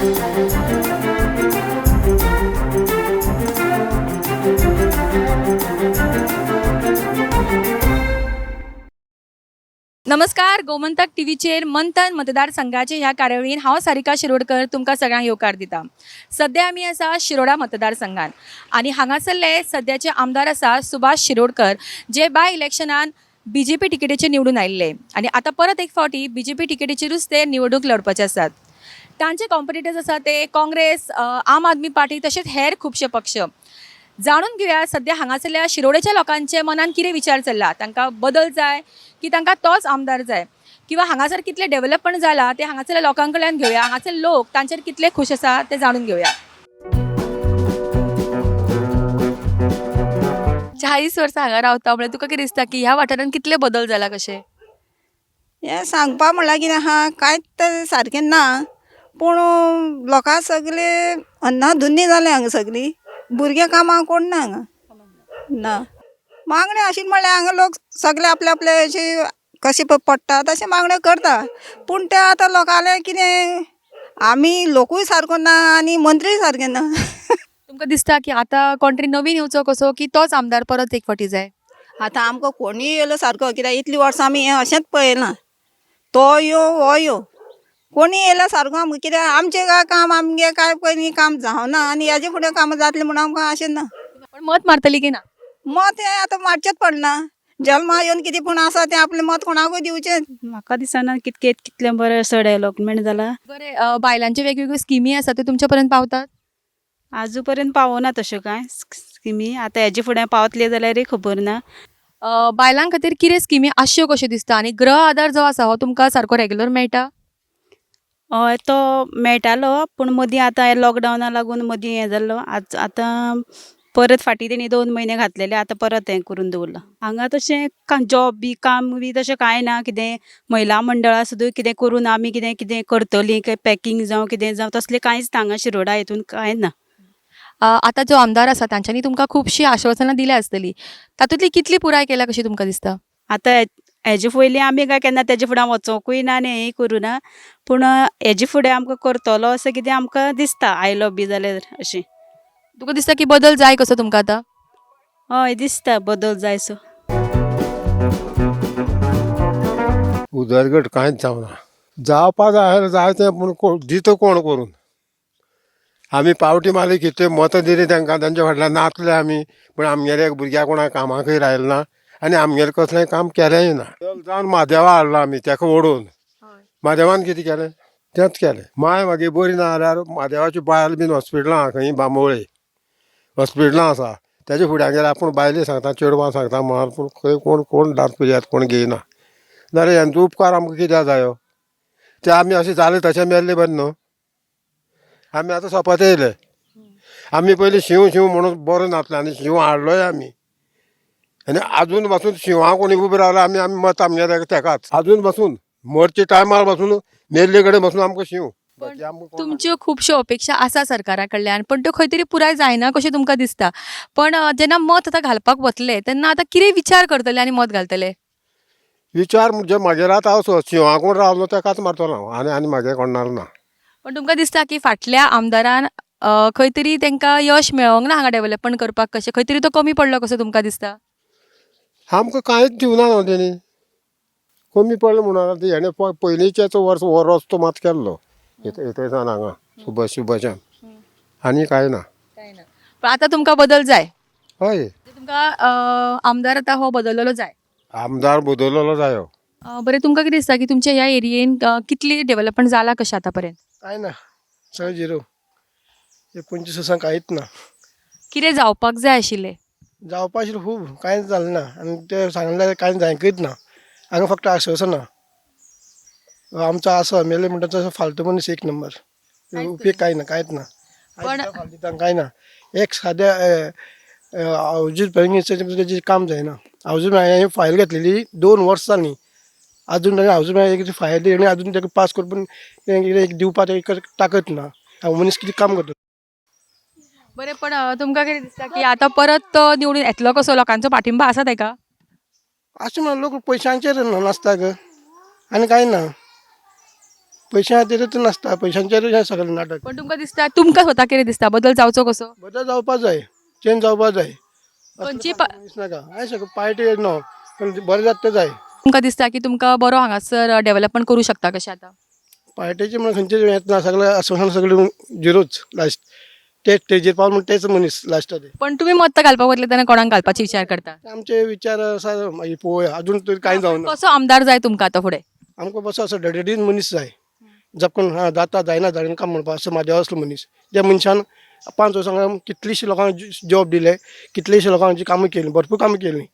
नमस्कार, गोमंतक टीव्हीचेर मंथन मतदारसंघाचे ह्या कार्यावळीन हांव सारिका शिरोडकर तुमकां सगळ्यांक येवकार दिता. सद्या आमी आसा शिरोडा मतदारसंघान आनी हांगासरले सद्याचे आमदार आसा सुभाष शिरोडकर, जे बाय इलेक्शनान बीजेपी तिकेटीचेर निवडून आयिल्ले आनी आतां परत एक फावटी बीजेपी तिकेटीचेरूच ते निवडणूक लढपाचे आसात. तांचे कॉम्पिटिटर्स आसा ते काँग्रेस, आम आदमी पार्टी तशेंच हेर खुबशे पक्ष. जाणून घेवया सद्या हांगासरल्या शिरोडेच्या लोकांचे मनान कितें विचार चल्ला, तांकां बदल जाय की तांकां तोच आमदार जाय, किंवा हांगासर कितलें डेव्हलपमेंट जाला ते हांगासरल्या लोकां कडल्यान घेवया. हांगासर लोक तांचेर कितले खूश आसा ते जाणून घेवया. 40 वर्सां हांगा रावता म्हळ्यार तुका कितें दिसता की ह्या वाठारांत कितले बदल जाला कशे? हें सांगपा म्हणल्यार कितें आहा, कांयच सारकें ना, पूण लोकां सगले अन्नाधुन्नी जाल्या हांगा. सगळीं भुरगे कामाक कोण ना हांगा. ना मागण्यो आशिल्ली म्हणल्यार हांगा लोक सगळे आपले आपले अशे कशे पडटा तशें मागण्यो करता, पूण ते आतां लोकांले कितें, आमी लोकूय सारको ना आनी मंत्रीय सारके ना. तुमकां दिसता की आतां कोण तरी नवीन येवचो कसो की तोच आमदार परत एक फावटी जाय? आतां आमकां कोणूय येयलो सारको, कित्याक इतलीं वर्सां आमी हें अशेंच पळयलां. तो यो हो यो, कोणी येयल्यार सारको आमकां, कित्याक आमचें काय काम, आमगें काय पयलीं काम जावना आनी हेजे फुडें कामां जातलीं म्हणून आमकां अशें ना. पण मत मारतली की ना? मत हें आतां मारचेंच पडना. जल्मा येवन कितें पूण आसा तें आपलें मत कोणाकूय दिवचें. म्हाका दिसना कितके कितलें बरें असो डेवलपमेंट जाला. बरें, बायलांच्यो वेगवेगळ्यो स्किमी आसा त्यो तुमच्या पर्यंत पावतात? आजू पर्यंत पावना तश्यो कांय स्किमी. आतां हेजे फुडें पावतले जाल्यारय खबर ना. बायलां खातीर कितें स्किमी आसच्यो कश्यो दिसता आनी गृह आधार जो आसा हो तुमकां सारको रेगुलर मेळटा? हय, तो मेळटालो, पूण मदीं आतां हें लॉकडावना लागून मदीं हें जाल्लो. आज आतां परत फाटीं तेणी 2 म्हयने घातलेले, आतां परत हें करून दवरलां. हांगा तशें जॉब बी काम बी तशें कांय ना. कितें महिला मंडळां सुद्दां कितें करून आमी कितें कितें करतलीं, पॅकींग जावं कितें जावं, तसलें कांयच ना हांगा शिरोडा हितून कांय ना. आतां जो आमदार आसा तांच्यांनी तुमकां खुबशीं आश्वासनां दिल्या आसतलीं, तातूंतली कितली पुराय केल्या कशी तुमकां दिसता? आतां हेजे पयलीं आमी काय केन्ना तेजे फुडें वचोंकूय ना आनी हेंय करूं ना, पूण हेजे फुडें आमकां करतलो अशें कितें आमकां दिसता, आयलो बी जाल्यार अशें. तुका दिसता की बदल जाय कसो तुमकां आतां? हय, दिसता बदल जाय सो. उदरगत कांयच जावना. जावपा जाय आसलें जायतें, पूण कोण दिता कोण करून? आमी पावटी मारली, कितल्यो मतां दिली तांकां, तांच्या फाटल्यान नाचले आमी, पूण आमगेले भुरग्याक कोणाक कामाकय लायलें ना आनी आमगेलें कसलें काम केलेंय ना. जावन म्हादेवा हाडलो आमी ताका ओडून. म्हादेवान कितें केलें? तेंच केलें. माय मागीर बरी ना जाल्यार म्हादेवाची बायल बीन हॉस्पिटलां आहा खंय, बांबोळे हॉस्पिटलां आसा. तेजे फुड्यान गेल्यार आपूण बायले सांगता, चेडवां सांगता म्हण, पूण खंय कोण कोण दांत पुरयात कोण घेयना. नाजाल्यार हेंचो उपकार आमकां कित्याक जायो? ते आमी अशें जालें तशें मेल्लें बरें न्हू. आमी आतां सोंपत येयले. आमी पयलीं शींव शींव म्हणून बरो नासलो आनी शींव हाडलोय आमी, आनी आजून पासून शिंवा कोणी उबो रावलो, आमी आमी मत आमगेलें तेकाच. आजून पासून मरच्या टायमार पासून मेल्ले कडेन पासून आमकां शींव. बाकी आमकां कोण. तुमच्यो खुबश्यो अपेक्षा आसा सरकारा कडल्यान, पण त्यो खंय तरी पुराय जायना कशें तुमकां दिसता. पण जेन्ना मत आतां घालपाक वतले तेन्ना आतां कितें विचार करतले आनी मत घालतले? विचार म्हणजे मागेर आतां हांव शिंवा कोण रावलो तेकाच मारतलो हांव, आनी आनी मागीर कोण ना. पण तुमकां दिसता की फाटल्या आमदारान खंय तरी तांकां यश मेळोंक ना हांगा डेव्हलपमेंट करपाक कशें, खंय तरी तो कमी पडलो कसो तुमकां दिसता? आमकां कांयच दिवना न्हू तेणी. कमी पडलें म्हणून आतां हेणें पयलींचेच वर्स हो रस्तो मात केल्लो थंयसान हांगा सुभाष सुभाषान, आनी कांय ना. पण आतां तुमकां बदल जाय? हय. तुमकां आमदार आतां हो बदललेलो जाय? आमदार बदललेलो जायो. बरें, तुमकां कितें दिसता की तुमच्या ह्या एरियेन कितली डेव्हलपमेंट जाला कशें आतां पर्यंत? कांय ना, सगळें झिरो. हे 25 वर्सां कांयच ना. कितें जावपाक जाय आशिल्लें? जावपा आशिल्लें खूब, कांयच जालें ना आनी ते सांगलें जाल्यार कांय जायकच ना. हांगा फक्त आश्वासनां. आमचो आसा एम एल ए म्हणटा तो फालतू मनीस एक नंबर. उपयोग कांय ना, कांयच ना. फालतू दिता कांय ना. एक साद्या हावजीस बँकेचें काम जायना. हावजीस बँक फायल घेतलेली 2 वर्सां जालीं, आजून ताणें हावजीस बँक फायल दिली, आजून ताका पास करून कितें एक दिवपाक ताका ताकत ना. हांव मनीस कितें काम करता? बरें, पण तुमकां कितें दिसता की आतां परत तो निवडून येतलो कसो? लोकांचो पाठिंबा आसा ताका? अशें म्हणून लोक पयशांचेर नाचता ग, आनी कांय ना. पयशां खातीरच नासता, पयशांचेरूच हें सगळें नाटक. पण तुमकां दिसता, तुमकां स्वता कितें दिसता, बदल जावचो कसो? बदल जावपा जाय, चेंज जावपा जाय. खंयची मनीस नाका हांवें सगळें पार्टी न्हू, पूण बरें जाता तें जाय. तुमकां दिसता की तुमकां बरो हांगासर डेव्हलपमेंट करूं शकता कशें आतां? पार्टेचें म्हणून खंयचें हेंच ना, सगळें आश्वासन सगळें झिरोच लास्ट. ते स्टेजीर पावले म्हण तेच मनीस लास्टाक ते. पण तुमी मत घालपाक वतले तेन्ना कोणाक घालपाचे विचार करता? आमचे विचार आसा, मागीर पळोवया, अजून तरी कांय जावना. कसो आमदार जाय तुमकां आतां फुडें? आमकां बसो असो डडेडीन मनीस जाय, जपकन हां जाता जायना जायना काय म्हणपा असो म्हाज्या असलो मनीस, ज्या मनशान 5 वर्सां कितलीशीं लोकांक जॉब दिले, कितलीशीं लोकांची कामां केलीं, भरपूर कामां केलीं.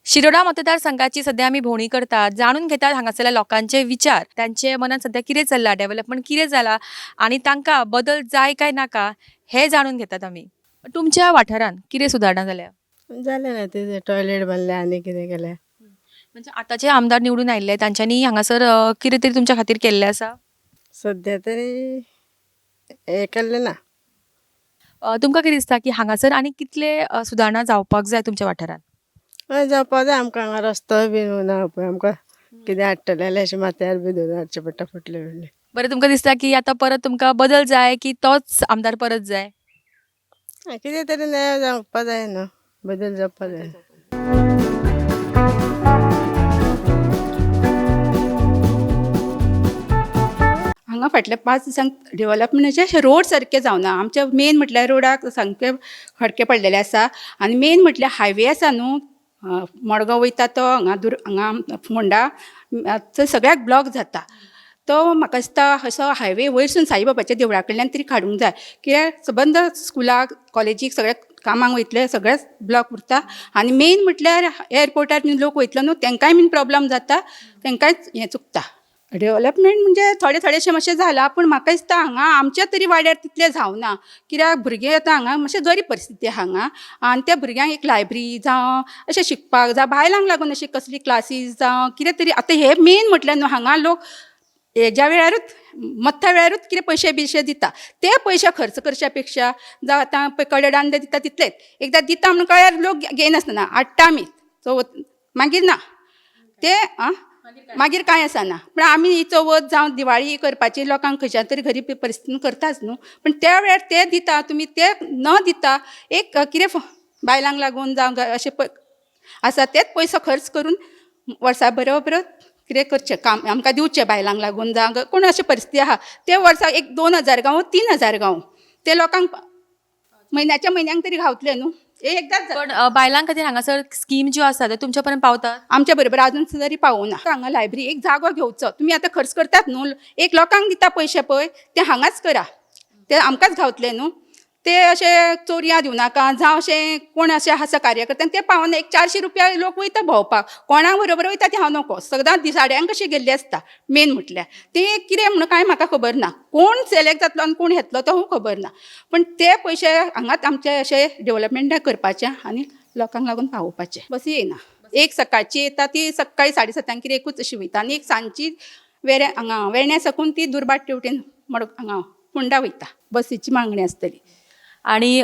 शिरोडा मतदारसंघाची सध्या आमी भोंवडी करतात, जाणून घेतात हांगासरल्या लोकांचे विचार, तांचे मनात सध्या कितें चल्लां, डेव्हलपमेंट कितें जाला आनी तांकां बदल जाय काय नाका हें जाणून घेतात आमी. तुमच्या वाठारांत कितें सुदारणा जाल्या? जालें ना, ते टॉयलेट बांदले आनी कितें केलें. म्हणजे आतांचे आमदार निवडून आयिल्ले तांच्यांनी हांगासर कितें तरी तुमच्या खातीर केल्लें आसा? सद्या तरी हें केल्लें ना. तुमकां कितें दिसता की हांगासर आनी कितले सुदारणा जावपाक जाय तुमच्या वाठारांत? हय, जावपा जाय. आमकां हांगा रस्तो बीन ना पळय, आमकां कितें हाडटलें जाल्यार अशें माथ्यार बी धरून हाडचें पडटा, फुटलें बिटलें. बरें, तुमकां दिसता की आतां परत तुमकां बदल जाय की तोच आमदार परत जाय? कितें तरी नवें जावपा जाय न्हू, बदल जावपा जाय. हांगा फाटल्या 5 दिसांक डेवलपमेंटाचे अशे रोड सारके जावना. आमचे मेन म्हटल्यार रोडाक सामके खडके पडलेले आसा आनी मेन म्हटल्यार हायवे आसा न्हू, मडगांव वयता तो हांगा हांगा फोंडा थंय सगळ्याक ब्लॉक जाता. तो म्हाका दिसता असो हायवे वयरसून साईबाबाच्या देवळा कडल्यान तरी काडूंक जाय, कित्याक सबंद स्कुलाक कॉलेजीक सगळ्या कामाक वयतले सगळेच ब्लॉक उरता. आनी मेन म्हटल्यार एअरपोर्टार बीन लोक वयतलो न्हू, तेंकांय बीन प्रॉब्लम जाता, तेंकांय हें चुकता. डेवलपमेंट म्हणजे थोडे थोडेशें मातशें जालां, पूण म्हाका दिसता हांगा आमच्या तरी वाड्यार तितलें जावना, कित्याक भुरगे आतां हांगा मातशें गरीब परिस्थिती आहा हांगा आनी त्या भुरग्यांक एक लायब्ररी जावं अशें शिकपाक जावं बायलांक लागून अशी कसली क्लासीस जावं कितें तरी. आतां हे मेन म्हटल्यार न्हू हांगा लोक हेज्या वेळारूच मत्था वेळारूच कितें पयशे बियशे दिता, ते पयशे खर्च करच्या पेक्षा जावं आतां पळय कडे दान दिता तितलेच एकदां दिता म्हणून कळ्ळ्यार लोक घेयनासतना हाडटा आमी चवथ मागीर ना ते आं मागीर कांय आसना. पूण आमी ही चवथ जावं दिवाळी करपाची लोकांक खंयच्या तरी गरीब परिस्थितीन करताच न्हू, पूण त्या वेळार ते दिता, तुमी ते न दिता एक कितें बायलांक लागून जावं अशें आसा तेच पयसो खर्च करून वर्सा बरोबर कितें करचें काम आमकां दिवचें बायलांक लागून जावं कोण अशें परिस्थिती आहा ते वर्साक एक 2000 गावूं 3000 गावूं ते लोकांक म्हयन्याच्या म्हयन्यांक तरी गावतले न्हू, हे एकदांच. पण बायलां खातीर हांगासर स्कीम ज्यो आसा त्यो तुमच्या पर्यंत पावतात? आमच्या बरोबर अजून तरी पावना. हांगा लायब्ररी एक जागो घेवचो, तुमी आतां खर्च करतात न्हू, एक लोकांक दिता पयशे पळय ते हांगाच करा, ते आमकांच गावतले न्हू. ते अशें चोरयां दिवनाका जावं अशें कोण अशें आसा कार्यकर्त्यांक ते पावना. एक 400 रुपया लोक वयता भोंवपाक, कोणा बरोबर वयता ते हांव नको, सदांच दिसाड्यांक कशी गेल्ली आसता. मेन म्हटल्यार ते कितें म्हणून कांय म्हाका खबर ना, कोण सिलेक्ट जातलो आनी कोण येतलो तो खबर ना, पूण ते पयशे हांगाच आमचे अशे डेवलपमेंट करपाचे आनी लोकांक लागून पावोवपाचे. बसी येयना, एक सकाळची येता ती सकाळी 7:30 कितें एकूच अशी वयता आनी एक सांजची वेऱ्या हांगा वेर्ण्या साकून ती दुर्भाट तेवटेन मडगांव हांगा फोंडा वयता. बसीची मागणी आसतली. आनी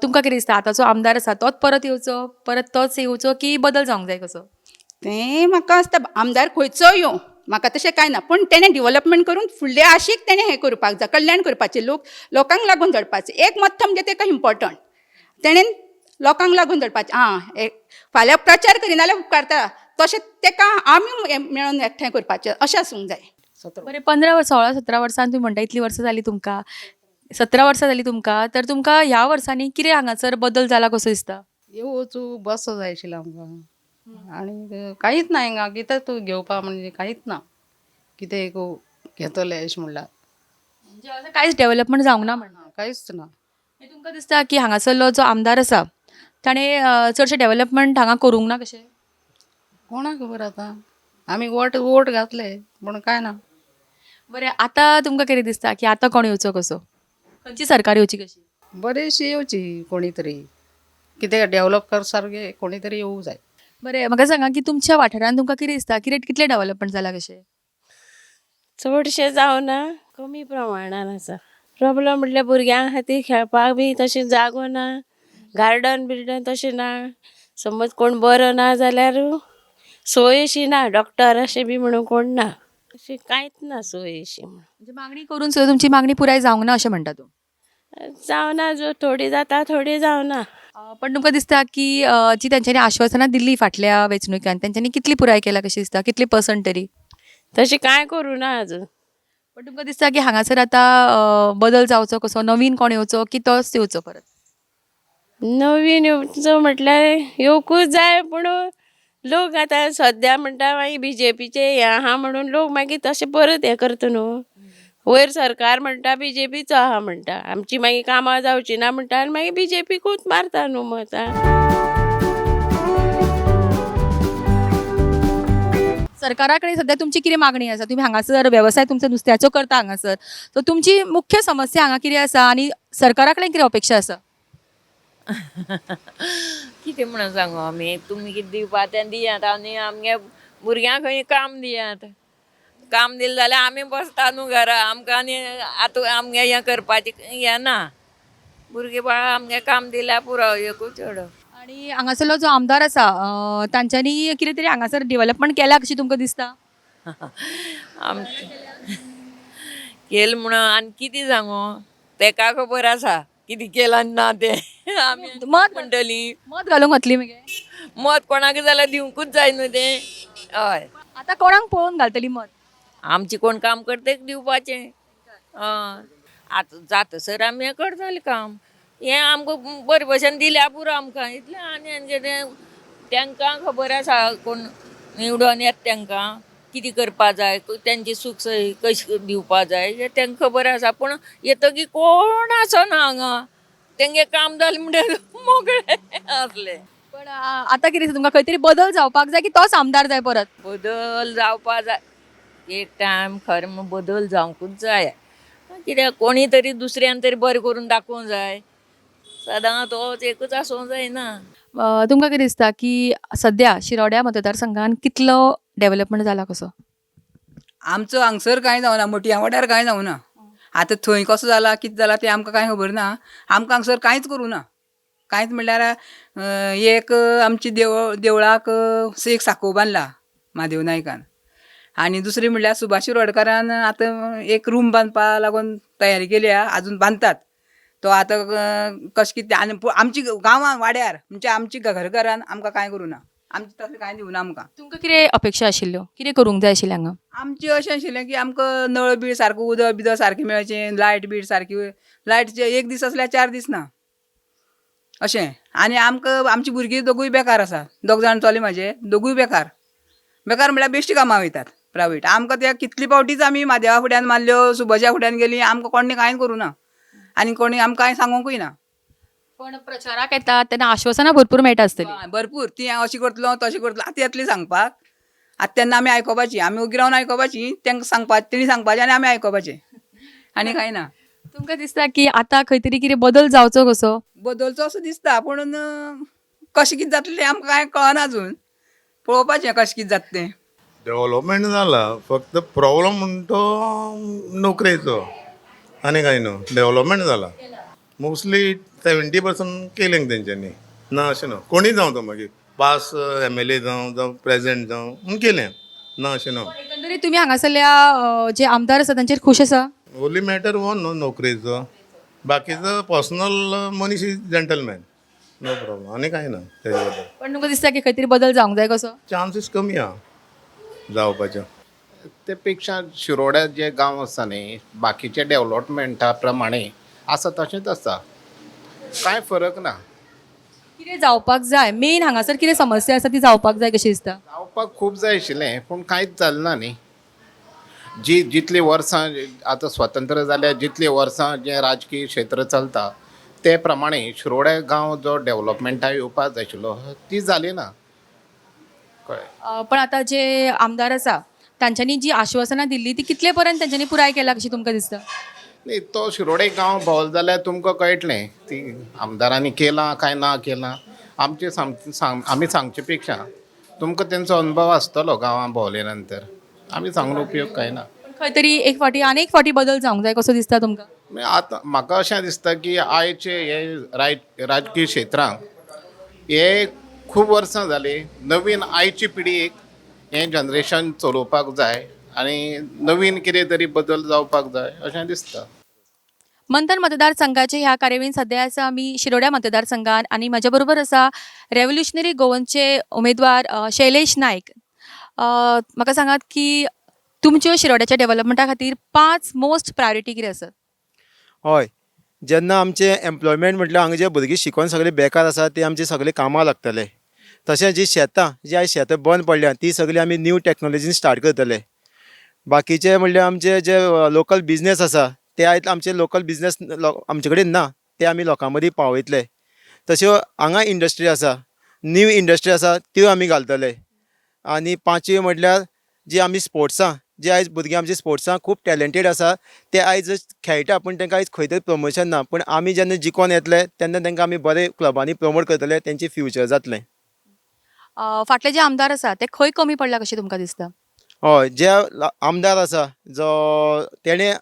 तुमकां कितें दिसता आतांचो आमदार आसा तोच परत येवचो, परत तोच येवचो की बदल जावंक जाय कसो? तें म्हाका आसता आमदार खंयचोय येवं म्हाका तशें कांय ना, पूण तेणें डिवलपमेंट करून फुडल्या आशीक तेणें हें करपाक जाय, कल्याण करपाचें, लोकांक लागून जडपाचें. एक मत्त म्हणजे तेका इम्पोर्टंट, तेणें लोकांक लागून जडपाचें. आं फाल्यां प्रचार करिना जाल्यार उपकारता, तशें तेका आमी मेळून एकठांय करपाचें अशें आसूंक जाय. बरें, 15 16 17 वर्सां तुमी म्हणटा इतलीं वर्सां जालीं तुमकां, 17 वर्सां जालीं तुमकां, तर तुमकां ह्या वर्सांनी कितें हांगासर बदल जाला कसो दिसता? येवचू बस जाय आशिल्लें आमकां आनी कांयच ना हिंगा, कितें तूं घेवपा म्हणजे कांयच ना, कितें एक घेतलें अशें म्हणल्यार म्हणजे असं कांयच डेवलपमेंट जावंक ना म्हणटा? कांयच ना. तुमकां दिसता की हांगासरलो जो आमदार आसा ताणें चडशें डेवलपमेंट हांगा करूंक ना कशें? कोणाक खबर आतां, आमी वोट वोट घातले पूण कांय ना. बरें, आतां तुमकां कितें दिसता की आतां कोण येवचो कसो, खंयची सरकार येवची कशी? बरीशी येवची कोणी तरी, कितें डेवलप कर सारकें कोणी तरी येवूं जाय. बरें, म्हाका सांगा की तुमच्या वाठारांत तुमकां कितें दिसता, कितें कितलें डेवलपमेंट जालां कशें? चडशें जावना, कमी प्रमाणान आसा. प्रॉब्लम म्हटल्यार भुरग्यां खातीर खेळपाक बी तशें जागो ना, गार्डन बिर्डन तशें ना. समज कोण बरो ना जाल्यार सोय अशी ना, डॉक्टर अशें बी म्हणून कोण ना, अशें कांयच ना सोय अशी म्हणून. म्हणजे मागणी करून सुद्दां तुमची मागणी पुराय जावंक ना अशें म्हणटा तूं? जावना, जो थोडी जाता थोडी जावना. पण तुमकां दिसता की जी तेंच्यांनी आश्वासनां दिल्ली फाटल्या वेंचणुकान तेंच्यांनी कितली पुराय केला कशी दिसता, कितली पर्संट तरी? तशें कांय करूं ना अजून. पण तुमकां दिसता की हांगासर आतां बदल जावचो कसो, नवीन कोण येवचो की तोच येवचो परत? नवीन येवचो म्हटल्यार येवकूच जाय, पूण लोक आतां सद्या म्हणटा मागीर बीजेपीचे हें आहा म्हणून लोक मागीर तशें परत हें करता न्हू. वयर सरकार म्हणटा बीजेपीचो आहा म्हणटा, आमची मागीर कामां जावची ना म्हणटा आनी मागीर बीजेपीकूच मारता न्हू मतां. सरकारा कडेन सद्या तुमची कितें मागणी आसा? तुमी हांगासर वेवसाय तुमचो नुस्त्याचो करता हांगासर, सो तुमची मुख्य समस्या हांगा कितें आसा आनी सरकारा कडेन कितें अपेक्षा आसा? कितें म्हणून सांगू आमी, तुमी कितें दिवपा तें दियात आनी आमगे भुरग्यांक खंय काम दियात. काम दिलें जाल्यार आमी बसता न्हू घरा, आमकां आनी आतां आमगे हें करपाचें हें ना. भुरगीं बाळां आमगे काम दिल्यार पुरो, एकूच चेडो. आनी हांगासरलो जो आमदार आसा तांच्यांनी कितें तरी हांगासर डेवलपमेंट केला कशी तुमकां दिसता? आमचें केलें म्हणून आनी कितें सांगू, तेका खबर आसा कितें केलां आनी ना तें. आमी मत म्हणटलीं मत घालूंक वतली मगे? मत कोणाक जाल्यार दिवंकूच जाय न्हू तें. हय, आतां कोणाक पळोवन घालतली मत? आमचें कोण काम करता तेका दिवपाचें. हय, आतां जाता सर आमी हें करतलें काम, हें आमकां बरे भशेन दिल्यार पुरो आमकां इतलें. आनी आनी कितें तांकां खबर आसा, कोण निवडोन येता तांकां कितें करपा जाय, तेंची सूख सोय कशी दिवपा जाय हें तांकां खबर आसा. पूण येतकीर कोण आसना हांगा, तेंगे काम जालें म्हणटकीर मोगळे आसले. पण आतां कितें दिसता तुमकां, खंय तरी बदल जावपाक जाय की तोच आमदार जाय परत? बदल जावपा जाय एक टायम, खरें म्हण बदल जावंकूच जाय. कित्याक कोणी तरी दुसऱ्यान तरी बरें करून दाखोवंक जाय, सदां तोच एकूच आसूंक जायना. तुमकां कितें दिसता की सद्या शिरोड्या मतदारसंघान कितलो डेवलपमेंट जाला कसो? आमचो हांगसर कांय जावना, मोटया वाड्यार कांय जावना. आतां थंय कसो जाला कितें जाला तें आमकां कांय खबर ना. आमकां हांगसर कांयच करूं ना. कांयच म्हणल्यार एक आमची देवळाक एक साको बांदला म्हादेव नायकान, आनी दुसरें म्हणल्यार सुभाष शिरोडकारान आतां एक रूम बांदपा लागून तयारी केल्या, आजून बांदतात तो आतां. कशें कितें आनी आमची गांवां वाड्यार म्हणजे आमची घरान आमकां कांय करूं ना, आमचें तसलें कांय दिवना आमकां. तुमकां कितें अपेक्षा आशिल्ल्यो, कितें करूंक जाय आशिल्लें हांगा? आमचें अशें आशिल्लें की आमकां नळ बीळ सारको, उदक बिदक सारकें मेळचें, लायट बीट सारकी, लायट एक दीस आसल्यार 4 दीस ना अशें. आनी आमकां आमची भुरगीं दोगूय बेकार आसा, दोग जाण चले म्हाजे, दोगूय बेकार. बेकार म्हणल्यार बेश्टी कामां वयतात प्रायवेट. आमकां ते कितले पावटीच आमी म्हादेवा फुड्यान मारल्यो, सुभाषा फुड्यान गेलीं, आमकां कोणी कांय करूं ना आनी कोणी आमकां कांय सांगोंकूय ना. पण प्रचाराक येतात तेन्ना आश्वासनां भरपूर मेळटा आसतलीं. भरपूर ती हांव अशें करतलो तशें करतलो, आतां येतली सांगपाक. आतां तेन्ना आमी आयकोपाची, आमी ओगी रावन आयकोपाची, तांकां सांगपा, तेणी सांगपाचें आनी आमी आयकोपाचें, आनी कांय ना. तुमकां दिसता की आतां खंय तरी कितें बदल जावचो कसो? बदलचो असो दिसता, पूण कशें कितें जातलें तें आमकां कांय कळना अजून, पळोवपाचें कशें कितें जाता तें. डेव्हलपमेंट जाला, फक्त प्रॉब्लम म्हण तो नोकरेचो आनी कांय न्हू. डेव्हलपमेंट जाला मोस्टली 70% केलें तेंच्यांनी, ना अशें ना. कोणूय जावं तो मागीर पास MLA जावं, जावं प्रेजिडेंट जावं, पूण केलें ना अशें ना. एकंदरीत तुमी हांगासरल्या जे आमदार आसा तांचेर खूश आसा? ओनली मॅटर हो न्हू नोकरेचो, बाकीचो पर्सनल मनीस is gentleman, no problem, आनी कांय ना तेजे बद्दल. पण तुमकां दिसता की खंय तरी बदल जावंक जाय कसो? चान्सीस कमी आहा जावपाचे. ते पेक्षा शिरोड्या जे गांव आसा न्ही, बाकीचे डेवलपमेंटा प्रमाणे आसा तशेंच आसा, कांय फरक ना. कितें जावपाक जाय मेन हांगासर, कितें समस्या आसा ती जावपाक जाय कशी दिसता? जावपाक खूब जाय आशिल्लें, पूण कांयच जालें ना न्ही. जी जितलीं वर्सां आतां स्वतंत्र जाल्या, जितलीं वर्सां जें राजकीय क्षेत्र चलता ते प्रमाणे शिरोड्या गांव जो डेवलपमेंटा येवपाक जाय आशिल्लो ती जाली ना, कळ्ळें. पण आतां जे आमदार आसा तांच्यांनी जी आश्वासनां दिल्ली ती कितले पर्यंत तांच्यांनी पुराय केला कशी तुमकां दिसता? न्ही, तो शिरोडे गांव भोंवलो जाल्यार तुमकां कळटलें ती आमदारांनी केलां काय ना केलां. आमचें सांग आमी सांगचे पेक्षा तुमकां तेंचो अनुभव आसतलो गांवां भोंवले नंतर, आमी सांगून उपयोग कांय ना. पण खंय तरी एक फावटी आनी एक फावटी बदल जावंक जाय कसो दिसता तुमकां? आतां म्हाका अशें दिसता की आयचे हे राजकीय क्षेत्रांत हे खूब वर्सां जालीं नवीन आयची पिढयेक हें जनरेशन चलोवपाक जाय आनी नवीन कितें तरी बदल जावपाक जाय अशें दिसता. मंथन मतदारसंघाचे ह्या कार्यावळीन सद्या आसा आमी शिरोड्या मतदारसंघान आनी म्हज्या बरोबर आसा रेव्होल्युशनरी गोवनचे उमेदवार शैलेश नायक. म्हाका सांगात की तुमच्यो शिरोड्याच्या डेव्हलपमेंटा खातीर 5 मोस्ट प्रायोरिटी कितें आसात? हय, जेन्ना आमचें एम्प्लॉयमेंट म्हटल्यार हांगा जे भुरगीं शिकोन सगळे बेकार आसा ते आमचे सगळे कामां लागतले. तशेंच जी शेतां जी आयज शेतां बंद पडल्या ती सगळी आमी न्यू टॅक्नोलॉजीन स्टार्ट करतले. बाकीचे म्हणल्यार आमचे जे लोकल बिजनेस आसा ते आयज आमचे लोकल बिजनेस आमचे कडेन ना, ते आमी लोकां मदीं पावयतले. तश्यो हांगा इंडस्ट्री आसा, न्यू इंडस्ट्री आसा त्यो आमी घालतले. आनी पांचवी म्हटल्यार जी आमी स्पोर्ट्सां, जे आयज भुरगीं आमची स्पोर्ट्सां खूब टॅलंटेड आसा ते आयज खेळटा पूण तांकां आयज खंय तरी प्रमोशन ना, पूण आमी जेन्ना जिखोन येतले तेन्ना तांकां आमी बरे क्लबांनी प्रमोट करतले, तेंचे फ्युचर जातलें. फाटले जे आमदार आसा ते खंय कमी पडला कशें तुमकां दिसता? हय, जे आमदार आसा जो तेणें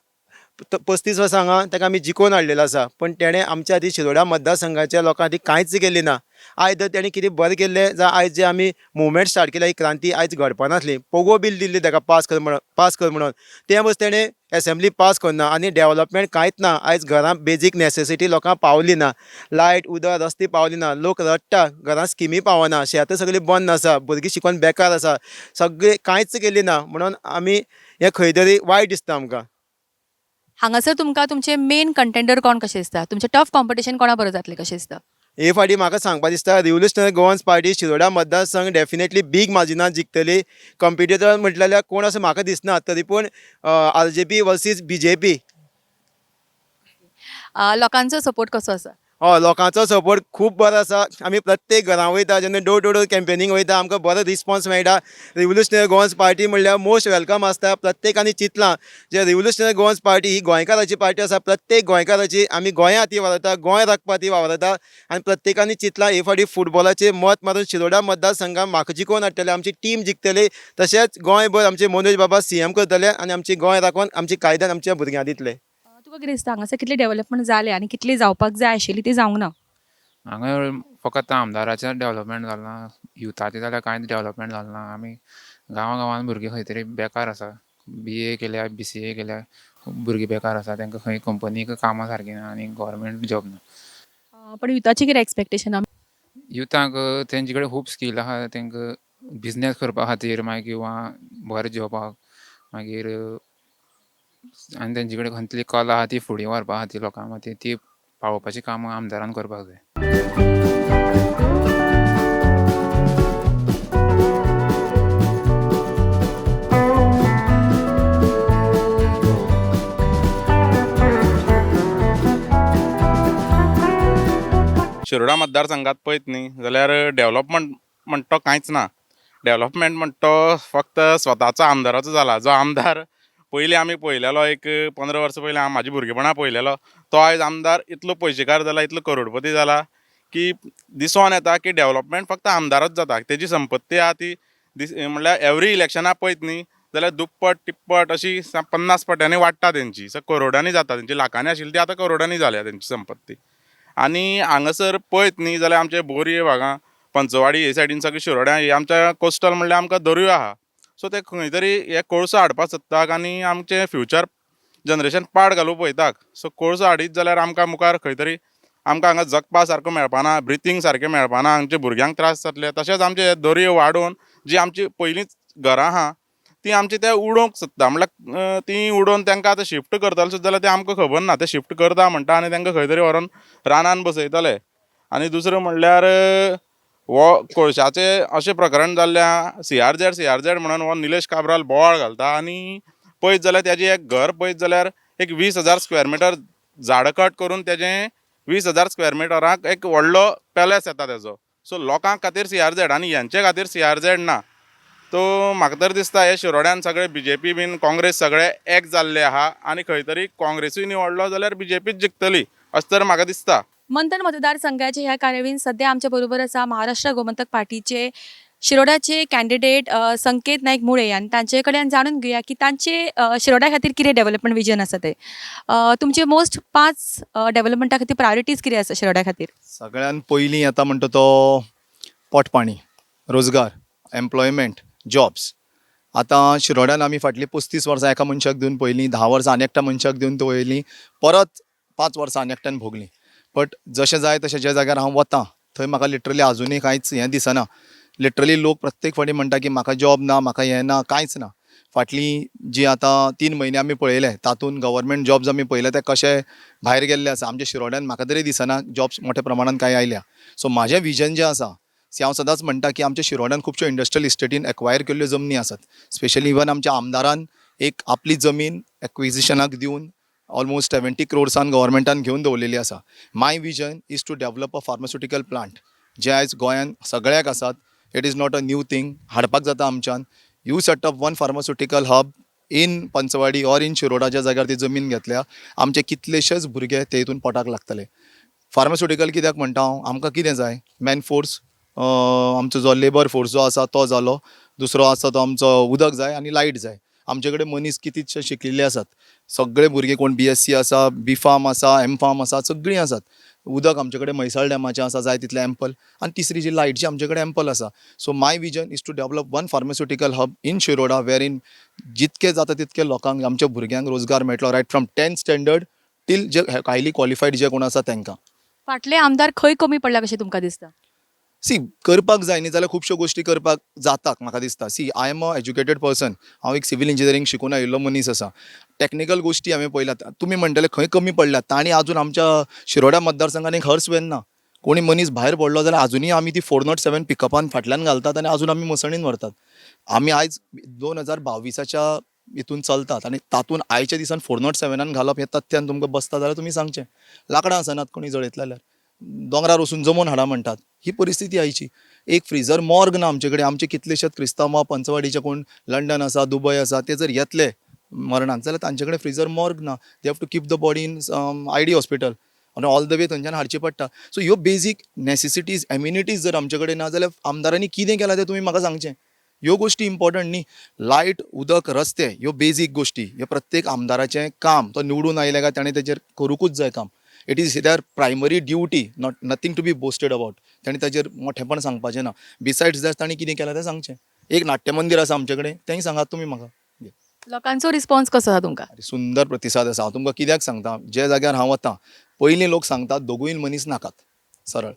35 वर्सां हांगा ताका आमी जिखोवन हाडलेलो आसा, पूण तेणें आमच्या खातीर शिरोडा मतदारसंघाच्या लोकां खातीर कांयच केलें ना. आयज जर तेणें कितें बरें केल्लें जाल्यार आयज जे आमी मुवमेंट स्टार्ट केल्या ही क्रांती आयज घडपा नासली. पोगो बील दिल्ली ताका पास कर म्हणून तें बस तेणें एसेंब्ली पास करना आनी डेवलपमेंट कांयच ना. आयज घरां बेजीक नॅसेसिटी लोकांक पावली ना, लायट उदक रस्ते पावली ना, लोक रडटा, घरां स्किमी पावना, शेतां सगळीं बंद आसा, भुरगीं शिकोन बेकार आसा, सगळें कांयच केलें ना. म्हणून आमी हें खंय तरी वायट दिसता आमकां. हांगासर तुमकां तुमचे मेन कंटेंडर कोण कशें दिसता? तुमचें टफ कॉम्पिटिशन कोणा बरोबर जातलें कशें दिसता? हे फावटी म्हाका सांगपा दिसता रिव्होल्युशनरी गोवन्स पार्टी शिरोडा मतदारसंघ डेफिनेटली बीग मार्जिनान जिखतली. कॉम्पिटिटर म्हटल्यार कोण असो म्हाका दिसना, तरी पूण RJP versus BJP. लोकांचो सपोर्ट कसो आसा? हय, लोकांचो सपोर्ट खूब बरो आसा. आमी प्रत्येक घरां वयता जेन्ना डोर टू डोर कॅम्पेनींग वयता आमकां बरो रिस्पोन्स मेळटा. रिव्होल्युशनरी गोवन्स पार्टी म्हणल्यार मोस्ट welcome आसता. प्रत्येकानी चिंतलां जे रिव्होल्युशनरी गोवन्स पार्टी ही गोंयकाराची पार्टी आसा, प्रत्येक गोंयकाराची आमी गोंया खातीर वावरता, गोंय राखपा खातीर वावरता आनी प्रत्येकानी चिंतलां हे फावटी फुटबॉलाचेर मत मारून शिरोडा मतदारसंघात म्हाका जिखोवन हाडटले, आमची टीम जिखतली. तशेंच गोंयभर आमचे मनोज बाबा CM करतले आनी आमची गोंय राखून आमची कायद्यान आमच्या भुरग्यांक दितले. तुका कितें दिसता हांगासर कितली डेव्हलपमेंट जालें आनी कितली जावपाक जाय आशिल्ली ती जावंक ना? हांगा फकत आमदाराचें डेव्हलपमेंट जालां, युथाचें जाल्यार कांयच डेव्हलपमेंट जालें ना. आमी गांवा गांवान भुरगीं खंय तरी बेकार आसा, BA केल्या BCA केल्या भुरगीं बेकार आसा, तांकां खंय कंपनीक कामां सारकीं ना आनी गोवोरमेंट जॉब ना. पण युथाचें कितें एक्सपेक्टेशन आहा? युथांक तेंचे कडेन खूब स्कील आहा, तांकां बिजनेस करपा खातीर मागीर किंवां बरें जेवपाक मागीर आनी तेंचे कडेन खंयतली कला आहा ती फुडें व्हरपा खातीर लोकां मदीं ती पावोवपाची कामां आमदारान करपाक जाय. शिरोडा मतदारसंघात पळयत न्ही जाल्यार डेवलपमेंट म्हणटा तो कांयच ना. डेवलपमेंट म्हणटा तो फक्त स्वताचो आमदाराचो जाला. जो आमदार पयलीं आमी पळयलेलो एक 15 वर्सां पयलीं म्हाज्या भुरगेपणा पळयलेलो तो आयज आमदार इतलो पयशेकार जाला, इतलो करोडपती जाला की दिसोन येता की डेवलपमेंट फक्त आमदारच जाता. तेजी संपत्ती आहा ती म्हणल्यार एवरी इलेक्शनाक पळयत न्ही जाल्यार दुप्पट टिप्पट अशी 50 पट्यांनी वाडटा तेंची, सो करोडांनी जाता तेंची, लाखांनी आशिल्ली ती आतां करोडांनी जाल्या तेंची संपत्ती. आनी हांगासर पळयत न्ही जाल्यार आमचे बोरये भागां, पंचवाडी हे सायडीन सगळे शिरोड्या हे आमच्या कोस्टल म्हणल्यार आमकां दर्यो आहा. सो ते खंय तरी हे कोळसो हाडपाक सोदतात आनी आमचें फ्युचर जनरेशन पाड घालूंक पळयतात. सो कोळसो हाडीत जाल्यार आमकां मुखार खंय तरी आमकां हांगा जगपा सारको मेळपाना, ब्रिथींग सारकें मेळपाना, आमच्या भुरग्यांक त्रास जातले. तशेंच आमचे दर्यो वाडोवन जी आमची पयलींच घरां आहा ती आमची ते उडोवंक सोदता, म्हणल्यार ती उडोवन तांकां आतां शिफ्ट करतले सुद्दां जाल्यार तें आमकां खबर ना. ते शिफ्ट करता म्हणटा आनी तांकां खंय तरी व्हरोन रानान बसयतले. आनी दुसरें म्हणल्यार हो कोळशाचें अशें प्रकरण जाल्लें आहा, CRZ म्हणून हो निलेश काब्राल बोवाळ घालता आनी पळयत जाल्यार तेजें एक घर पळयत जाल्यार एक 20,000 स्क्वेअर मिटर झाडां कट करून तेजें 20,000 स्क्वेअर मिटराक एक व्हडलो पॅलेस येता तेजो. सो लोकां खातीर CRZ आनी हेंचे खातीर CRZ ना. तो म्हाका तर दिसता हे शिरोड्यान सगळे BJP बीन काँग्रेस सगळे एक जाल्ले आहा आनी खंय तरी काँग्रेसूय निवडलो जाल्यार BJPच जिखतली अशें तर म्हाका दिसता. मंथन मतदारसंघाचे ह्या कार्यावळीन सध्या आमच्या बरोबर आसा महाराष्ट्र गोमंतक पार्टीचे शिरोडाचे कॅन्डिडेट संकेत नायक मुळे आनी तांचे कडल्यान जाणून घेवया की तांचे शिरोडा खातीर कितें डेव्हलपमेंट विजन आसा तें. तुमचे मोस्ट 5 डेव्हलपमेंटा खातीर प्रायोरिटीज कितें आसा शिरोडा खातीर? सगळ्यान पयलीं येता म्हणटा तो पोटपाणी, रोजगार, एम्प्लॉयमेंट, जॉब्स. आतां शिरोड्यान आमी फाटलीं 35 वर्सां एका मनशाक दिवन पळयलीं, 10 वर्सां आनी एकट्या मनशाक दिवन पळयलीं, परत 5 वर्सां आनी एकट्यान भोगलीं. बट जशें जाय तशें ज्या जाग्यार हांव वतां थंय म्हाका लिटरली आजुनूय कांयच हें दिसना. लिटरली लोक प्रत्येक फावटी म्हणटा की म्हाका जॉब ना, म्हाका हें ना, कांयच ना. फाटलीं जी आतां 3 म्हयने आमी पळयले तातूंत गव्हर्मेंट जॉब्स आमी पळयले ते कशे भायर गेल्ले आसा. आमच्या शिरोड्यान म्हाका तरी दिसना जॉब्स मोठ्या प्रमाणान कांय आयल्या. सो म्हाजें विजन जें आसा, सी हांव सदांच म्हणटा की आमच्या शिरोड्यान खुबश्यो इंडस्ट्रियल इस्टेटीन एक्वायर केल्ल्यो जमनी आसात. स्पेशली इवन आमच्या आमदारान एक आपली जमीन एक्विजिशनाक दिवन ऑलमोस्ट 70 क्रोर्सान गव्हर्मेंटान घेवन दवरलेली आसा. My vision is to develop a pharmaceutical plant जे आयज गोंयान सगळ्याक आसात. It is not a new thing, हाडपाक जाता आमच्यान. You set up one pharmaceutical hub in Panchavadi or in Shiroda, ज्या जाग्यार ती जमीन घेतल्या आमचे कितलेशेच भुरगे ते हितून पोटाक लागतले. फार्मास्युटिकल कित्याक म्हणटा हांव, आमकां कितें जाय, मॅन फोर्स, आमचो जो लेबर फोर्स जो आसा तो जालो, दुसरो आसा तो आमचो उदक जाय आनी लायट जाय. आमचे कडेन मनीस कितलेशे शिकिल्ले आसात, सगळे भुरगे कोण BSc आसा, बी फार्म आसा, एम फार्म आसा, सगळीं आसात. उदक आमचे कडेन म्हैसाळ डॅमाचें आसा जाय तितलें एम्पल, आनी तिसरी जी लायट जी आमचे कडेन एम्पल आसा. So my vision is to develop one pharmaceutical hub in Shiroda wherein जितके जाता तितके लोकांक, आमच्या भुरग्यांक रोजगार मेळटलो, right from 10th standard till J highly qualified जे कोण आसा तांकां. फाटले आमदार खंय कमी पडला कशें तुमकां दिसता? सी, करपाक जाय न्ही जाल्यार खुबश्यो गोश्टी करपाक जाता म्हाका दिसता. See, I am a educated person, हांव एक सिवील इंजिनियरींग शिकून आयिल्लो मनीस आसा. टॅक्निकल गोश्टी हांवें पळयल्यात. तुमी म्हणटले खंय कमी पडल्यात, तांणी आजून आमच्या शिरोड्या मतदारसंघान एक हर्स व्हॅन ना. कोणी मनीस भायर पडलो जाल्यार आजुनूय आमी ती 407 पिकअपान फाटल्यान घालतात आनी आजून आमी मसणीन व्हरतात. आमी आयज 2022च्या हितून चलतात आनी तातूंत आयच्या दिसान 407 घालप हें तथ्यान तुमकां बसता जाल्यार तुमी सांगचें. लांकडां आसनात कोणी जळयतले जाल्यार दोंगरार वचून जमोवन हाडा म्हणटात. ही परिस्थिती आयची. एक फ्रिजर मॉर्ग ना आमचे कडेन. आमचे कितलेशेच क्रिस्तांव पंचवाडीचे कोण लंडन आसा, दुबय आसा, ते जर येतले मरणाक जाल्यार तांचे कडेन फ्रिजर मॉर्ग ना. They have to keep the body in ID hospital आनी ऑल the way थंयच्यान हाडची पडटा. सो ह्यो बेजीक नॅसेसिटीज, एम्युनिटीज जर आमचे कडेन ना जाल्यार आमदारांनी कितें केलां तें तुमी म्हाका सांगचें. ह्यो गोश्टी इम्पॉर्टंट न्ही. लायट, उदक, रस्ते ह्यो बेजीक गोश्टी, ह्यो प्रत्येक आमदाराचें काम. तो निवडून आयले काय ताणें तेजेर करुंकूच जाय काम. It is their primary duty, not nothing to be boasted about. ताणें ताजेर मोठेपण सांगपाचें ना. बिसायड्स that ताणें कितें केलां तें सांगचें. एक नाट्य मंदीर आसा आमचे कडेन, तेंय सांगात तुमी म्हाका. लोकांचो रिस्पॉन्स कसो आसा तुमकां? सुंदर प्रतिसाद आसा. हांव तुमकां कित्याक सांगता, जे जाग्यार हांव वतां पयलीं लोक सांगतात दोगूय मनीस नाकात सरळ,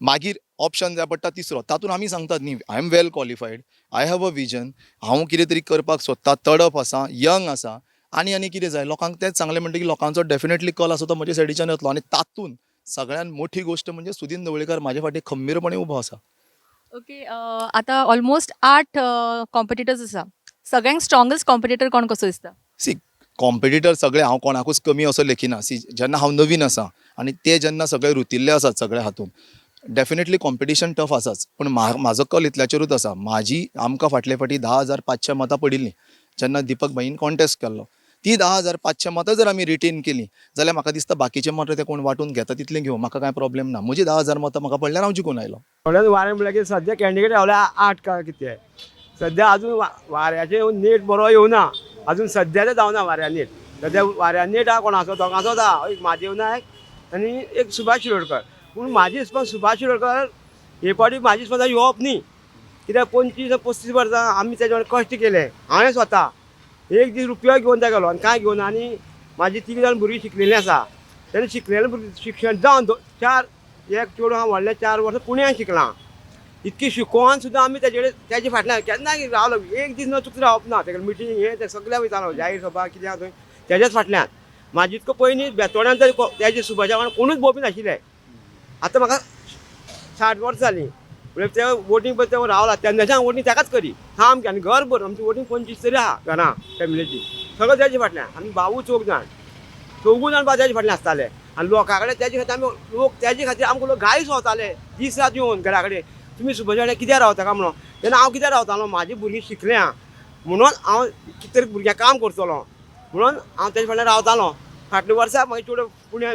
मागीर ऑप्शन जाय पडटा तिसरो. तातूंत आमी सांगतात न्ही, I am well qualified, I have a vision, हांव कितें तरी करपाक सोदता, तडप आसा, यंग आसा, आनी आनी कितें जाय लोकांक तेंच सांगलें म्हणटकीर लोकांचो डेफिनेटली कल आसा तो म्हज्या सायडीच्यान येतलो. आनी तातूंत सगळ्यान मोठी गोश्ट म्हणजे सुदीन ढवळीकर म्हाजे फाटीं खंबीरपणे उबो आसा. ओके, आतां ऑलमोस्ट 8 कॉम्पिटिटर्स आसा, सगळ्यांक स्ट्रॉंगेस्ट कॉम्पिटिटर कोण कसो दिसता? सी, कॉम्पिटिटर सगळे हांव कोणाकूच कमी असो लेखिना. सी, जेन्ना हांव नवीन आसा आनी ते जेन्ना सगळे रुतिल्ले आसात सगळे हातूंत, डेफिनेटली कॉम्पिटिशन टफ आसाच. पूण म्हाजो कल इतल्याचेरूच आसा. म्हाजी आमकां फाटले फावटी 10,500 मतां पडिल्लीं जेन्ना दिपक भाईन कॉन्टेस्ट केल्लो. ती 10,500 मतां जर आमी रिटेन केली जाल्यार म्हाका दिसता बाकीचे मतां ते कोण वांटून घेता तितलें घेवं, म्हाका कांय प्रॉब्लेम ना. म्हजी 10,000 मतां म्हाका पडल्यार हांव जिखून आयलो. थोड्याच वारें म्हणल्यार की सद्या कॅन्डिडेट रावल्या 8 काय कितें, सद्या अजून वाऱ्याचें नेट बरो येवना, अजून सद्या तें जावना वाऱ्या नेट. सद्या वाऱ्या नेट आहा कोणाचो, दोगांचोच आहा, एक म्हादेव नायक आनी एक सुभाष शिरोडकर. पूण म्हाजी हिसपान सुभाष शिरोडकर हे फावटी म्हाजी हिसपान येवप न्ही, कित्याक 25-35 वर्सां आमी तेजे वांगडा कश्ट केले. हांवें स्वता एक दीस रुपया घेवन त्या गेलो आनी कांय घेवन, आनी म्हाजी 3 जाण भुरगीं शिकलेलीं आसा, तेन्ना शिकलेले भुरगीं शिक्षण जावन 4 एक चेडूं हांव व्हडलें 4 वर्सां पुण्याक शिकलां. इतकी शिकोवन सुद्दां आमी तेजे कडेन तेजे फाटल्यान केन्ना रावलो, एक दीस न चुकता रावप ना. तेगे मिटींग हें तें सगळ्या वयतालो, जाहीर सभा कितें आसा थंय तेज्याच फाटल्यान. म्हाजे इतको पयलीं बेतोड्यान तर तेजे सुभाषा वांगडा कोणूच भोंवपी नाशिल्ले. आतां म्हाका 60 वर्सां जालीं, म्हणल्यार ते वोटींग पळय ते रावला तेन्नाच्यान वोटींग ताकाच करी सामकें. आनी घरभर आमची वोटींग 25 तरी आहा घरां फॅमिलीची, सगळें तेजे फाटल्यान. आमी भावू 4 जाण, 4 जाण तेजे फाटल्यान आसताले. आनी लोकां कडेन तेजे खातीर आमी लोक तेजे खातीर आमकां लोक गाळी सोंवताले दीस रात येवन घरा कडेन, तुमी सुभाषा वांगडा कित्याक रावता काय म्हणून. तेन्ना हांव कित्याक रावतालो, म्हाजी भुरगीं शिकल्या म्हणून हांव कितें तरी भुरग्यांक काम करतलो म्हणून हांव तेजे फाटल्यान रावतालो. फाटल्या वर्सा मागीर चेडो पुण्या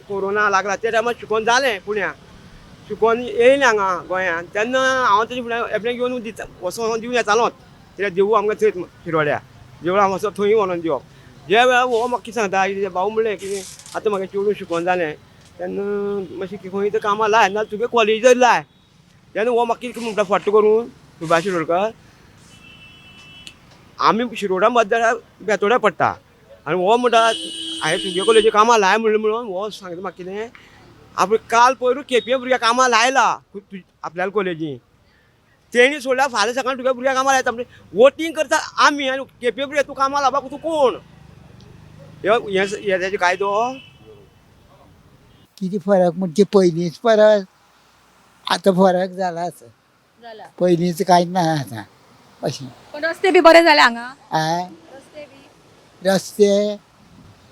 कोरोना लागला त्या टायमार शिकोवन जालें पुण्या, शिकोवन येयलें हांगा गोंयांत तेन्ना हांव तेजे फुडें एप्लाय घेवन दिता वचोन दिवन येतालोच कित्याक देवूळ आमकां थंयच शिरोड्या देवळां वचप थंय व्हरोन दिवप. ज्या वेळार हो म्हाका कितें सांगता कितें भाऊ म्हणलें की आतां म्हागे चेडूं शिकोन जालें तेन्ना मातशें खंय तर कामां लाय ना तुगे कॉलेज जर लाय तेन्ना हो म्हाका कितें म्हणटा फट्ट करून सुभाष शिरोडकर आमी शिरोडा मतदार बेतोड्या पडटा आनी हो म्हणटा हांवें तुगे कॉलेजी कामां लाय म्हणलें म्हणून हो सांगता म्हाका कितें आपणें काल पयरू केपे भुरग्या कामां लायला आपल्याला कॉलेजी तेणी सोडल्यार फाल्यां सकाळीं तुगे भुरग्या कामां लायता म्हणजे वोटींग करता आमी आनी केपे भुरग्या तूं कामां लावपाक तूं कोण हे तेजो कायदो. कितें फरक म्हणजे पयलींच परस आतां फरक जाला आसा, पयलींच कांय ना आतां अशें. पण रस्ते बी बरे जाले हांगा? आं, रस्ते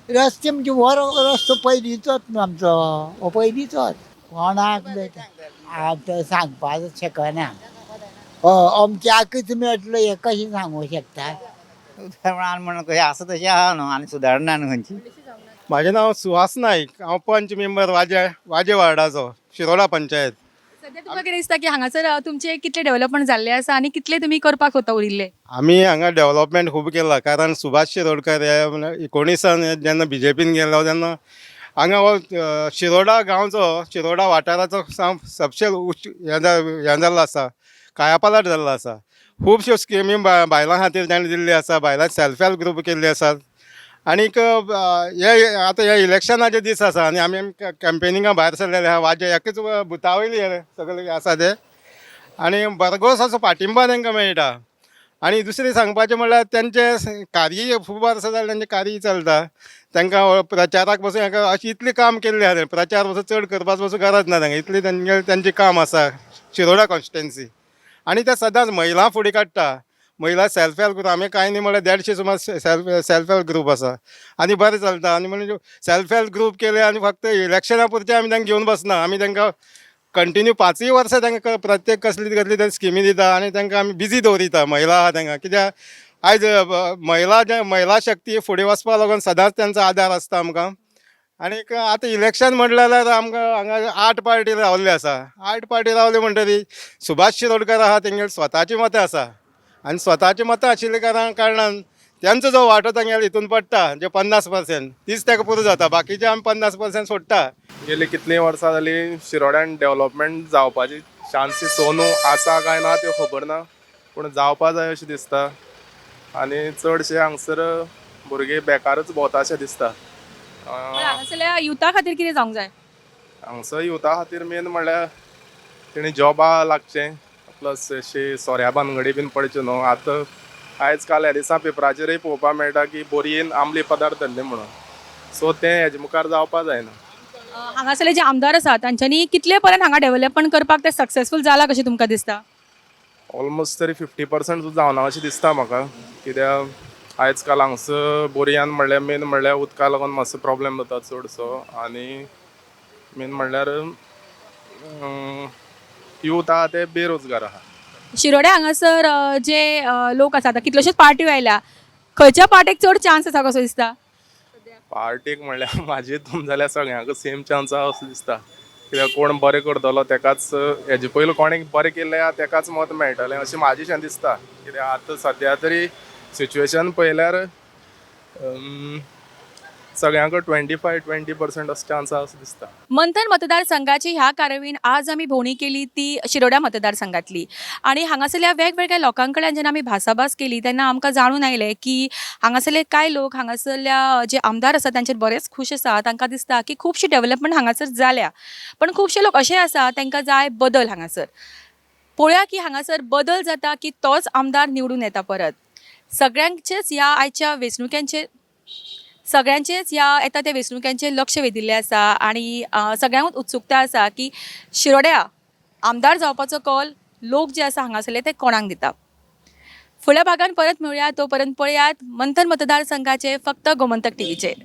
रस्ते म्हणजे हो रस्तो पयलींचोच न्हू आमचो, हो पयलींचोच. कोणाक आतां सांगपाक शकना, अमक्याकच मेळटलो हें कशें सांगूंक शकता? म्हणून कशें आसा तशें आहा न्हू आनी सुदारना न्हू खंयची. म्हाजें नांव सुहास नायक, हांव पंच मेंबर वाजे वाजे वार्डाचो, शिरोडा पंचायत. सद्या तुमकां कितें दिसता की हांगासर तुमचें कितलें डेव्हलपमेंट जाल्लें आसा आनी कितलें तुमी करपाक सोदता उरिल्लें? आमी हांगा डेव्हलपमेंट खूब केलां, कारण सुभाष शिरोडकर हे 19 जेन्ना बीजेपीन गेलो तेन्ना हांगा हो शिरोडा गांवचो, शिरोडा वाठाराचो सबसे उच्च हें जाल्लो आसा, कायापालट जाल्लो आसा. खुबश्यो स्किमी बायलां खातीर ताणें दिल्ल्यो आसा, बायलां सेल्फ हेल्प ग्रूप केल्ले आसात. आनीक हे आतां हे इलेक्शनाचे दीस आसा आनी आमी कॅम्पेनिंगा भायर सरलेले आहा. वाजे एकच बुथा वयली हे सगळे आसा ते आनी भरघोस असो पाटिंबा तांकां मेळटा. आनी दुसरें सांगपाचें म्हणल्यार तेंचें कार्य खूब वर्सां जालें, तेंचें कार्य चलता. तांकां प्रचाराक पसून हाका अशें इतलें काम केल्लें आसा, प्रचार पसून चड करपाक पसून गरज ना तांकां, इतलें तेंगेलें तेंचें काम आसा शिरोडा कॉन्स्टिट्युएन्सी. आनी ते सदांच महिला फुडें काडटा, महिला सेल्फ हेल्प ग्रूप. आमी कांय न्ही म्हणल्यार 150 सुमार सेल्फ हेल्प ग्रूप आसा आनी बरें चलता. आनी म्हणजे सेल्फ हेल्प ग्रूप केले आनी फक्त इलेक्शना पुरते आमी तांकां घेवन बसना, आमी तांकां कंटिन्यू 5 वर्सां तांकां प्रत्येक कसली कसली तरी स्किमी दिता आनी तांकां आमी बिजी दवरिता. महिला आहा तांकां, कित्याक आयज महिला जे महिला शक्ती फुडें वचपाक लागून सदांच तांचो आदार आसता आमकां. आनीक आतां इलेक्शन म्हणलें जाल्यार आमकां हांगा 8 पार्टी रावल्ले आसा. 8 पार्टी रावले म्हणटरी सुभाष शिरोडकर आहा तेंगेली स्वताची मतां आसा आनी स्वताची मतां आशिल्ल्या कारणान तेंचो जो वांटो तांगेलो हितून पडटा, जे 50% तीच ताका पुरो जाता, बाकीचे आमी 50% सोडटा. गेली कितलीं वर्सां जालीं शिरोड्यान डेव्हलपमेंट जावपाची चान्सीस सोनू आसा काय ना त्यो खबर ना, पूण जावपा जाय अशें दिसता. आनी चडशे हांगसर भुरगे बेकारच भोंवता अशें दिसता. हांगासरल्या युथा खातीर कितें जावंक जाय? हांगसर युथा खातीर मेन म्हणल्यार तेणी जॉबा लागचें, प्लस अशी सोऱ्या भानगडी बीन पडच्यो न्हू. आतां आयज काल ह्या दिसा पेपराचेरय पळोवपाक मेळटा की बोरयेन आमले पदार्थ धरले म्हणून, सो तें हेजे मुखार जावपा जायना. हांगासरले जे आमदार आसा तांच्यांनी कितले पर्यंत हांगा डेव्हलपमेंट करपाक ते सक्सेसफूल जाला कशें तुमकां दिसता? ऑलमोस्ट तरी 50% सुद्दां जावना अशें दिसता म्हाका, कित्याक आयज काल हांगसर बोरयान म्हणल्यार मेन म्हणल्यार उदका लागून मातसो प्रॉब्लेम जाता चडसो. आनी मेन म्हणल्यार यूथ आहा ते बेरोजगार आहा. शिरोड्या हांगासर जे लोक आसा, आतां कितल्योश्योच पार्ट्यो आयल्या, खंयच्या पार्टेक चड चान्स आसा कसो दिसता? पार्टीक म्हणल्यार म्हाजे हितून जाल्यार सगळ्यांक सेम चान्स आहा असो दिसता, कित्याक कोण बरें करतलो तेकाच, हेजे पयलीं कोणें बरें केल्लें आहा तेकाच मत मेळटलें अशें म्हाजेशें दिसता. कित्याक आतां सद्या तरी सिच्युएशन पळयल्यार सगळ्यांक 25-20% असो चान्स आहा असो दिसता. मंथन मतदारसंघाची ह्या कारवायेन आज आमी भोंवडी केली ती शिरोड्या मतदारसंघातली आनी हांगासरल्या वेगवेगळ्या लोकां कडल्यान जेन्ना आमी भासाभास केली तेन्ना आमकां जाणून आयलें की हांगासरले कांय लोक हांगासरल्या जे आमदार आसा तांचेर बरेच खूश आसा. तांकां दिसता की खुबशी डेव्हलपमेंट हांगासर जाल्या, पण खुबशे लोक अशे आसा तांकां जाय बदल हांगासर. पळोवया की हांगासर बदल जाता की तोच आमदार निवडून येता परत. सगळ्यांचेच ह्या आयच्या वेंचणुक्यांचेर सगळ्यांचेच ह्या येता त्या वेंचणुक्यांचेर लक्ष वेधिल्लें आसा आनी सगळ्यांकूच उत्सुकता आसा की शिरोड्या आमदार जावपाचो कौल लोक जे आसा हांगासरले ते कोणाक दिता. फुडल्या भागान परत मेळुया, तो पर्यंत पळयात मंथन मतदारसंघाचे फक्त गोमंतक टीव्हीचेर.